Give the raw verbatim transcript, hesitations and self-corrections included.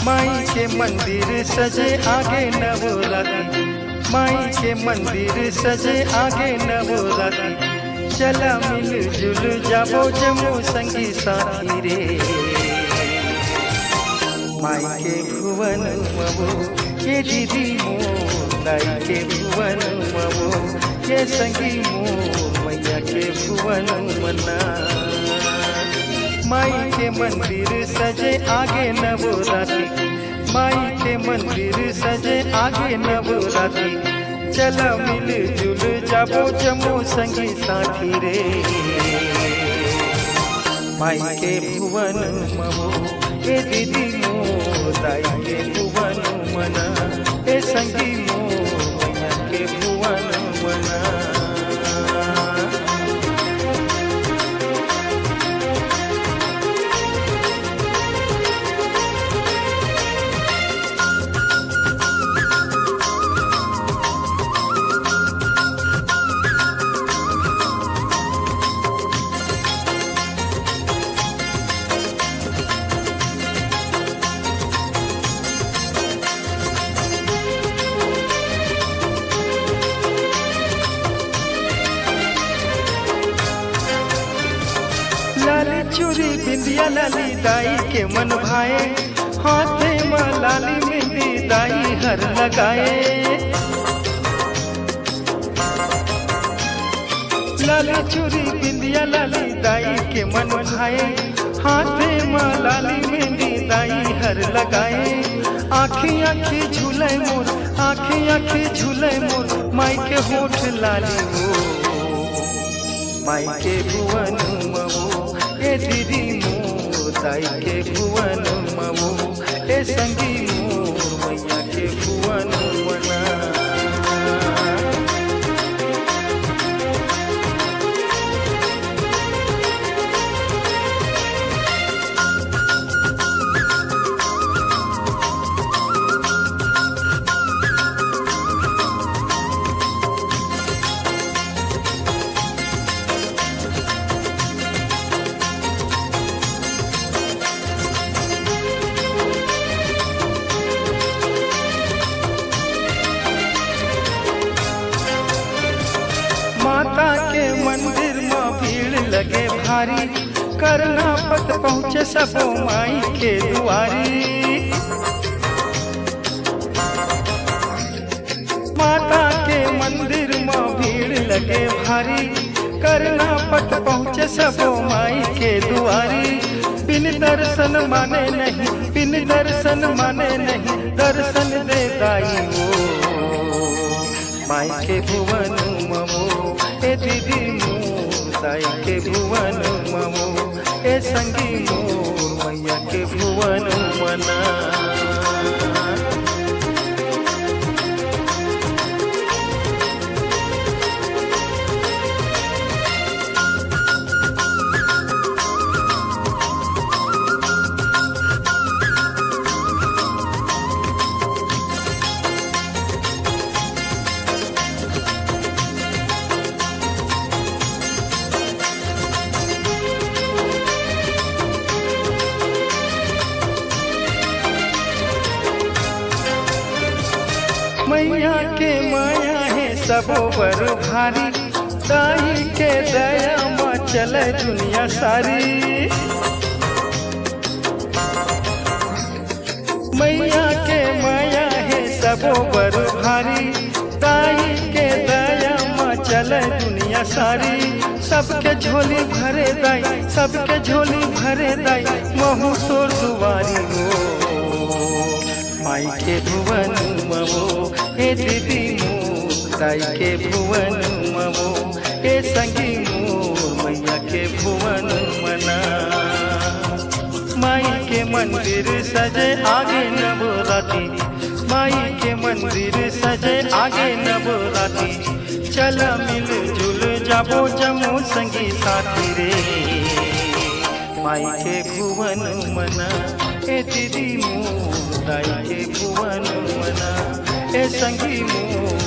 माई के मंदिर सजे आगे नवराती, माई के मंदिर सजे आगे नवराती, चला मिलजुल जाबो जम्मो संगी साथी रे। माई के भुवन मवो, ये दीदी मोर, दाई के भुवन मवो, ये संगी मोर, मैया के भुवन मना। माई के मंदिर सजे आगे नवराती, माई के मंदिर सजे आगे नवराती, चला मिलजुल जाबो जम्मो संगी साथी रे। माई के भुवन मवो, ए दीदी मोर, दाई के भुवन मना, ए संगी मोर, मैया के भुवन मना। लाली चूरी बिंदिया लाली दाई के मन भाए, हाथे मा लाली मेहंदी दाई हर लगाए। लाली चूरी बिंदिया लाली दाई के मन भाए, हाथे मा लाली मेहंदी दाई हर लगाए। आँखी आँखी झूले मोर, आँखी आँखी झूले मोर, माई के होठ लाली वो, माई के भुवन मवो, ए दीदी मोर, दाई के भुवन मवो, ए संगी मोर, मैया के भुवन मना। माता के मंदिर म भीड़ लगे भारी, करना पत पहुँचे सबो माई के दुआरी। माता के मंदिर म भीड़ लगे भारी, करना पत पहुँचे सबो माई के दुआरी। बिन दर्शन माने नहीं, बिन दर्शन माने नहीं, दर्शन दे दाई वो। माई के भुवन मवो, ए दीदी मोर, दाई के भुवन मवो, ए संगी मोर, मैया के भुवन मना। मैया के माया हे सबो बर भारी, दाई के दया म चले दुनिया सारी। मैया के माया हे सबो बर भारी, दाई के दया म चले दुनिया सारी। सबके झोली भरे दाई, सबके झोली भरे दाई, महू तोर दुआरी हो। माई के भुवन मवो, ए दीदी मोर, दाई के भुवन मवो, ए संगी मोर, मैया के भुवन मना। माई के मंदिर सजे आगे नवराती, माई के मंदिर सजे आगे नवराती। चला मिलजुल जाबो जम्मो संगी साथी रे। माई के भुवन मना, ए दीदी मोर दाई के भुवन मना, ए संगी मोर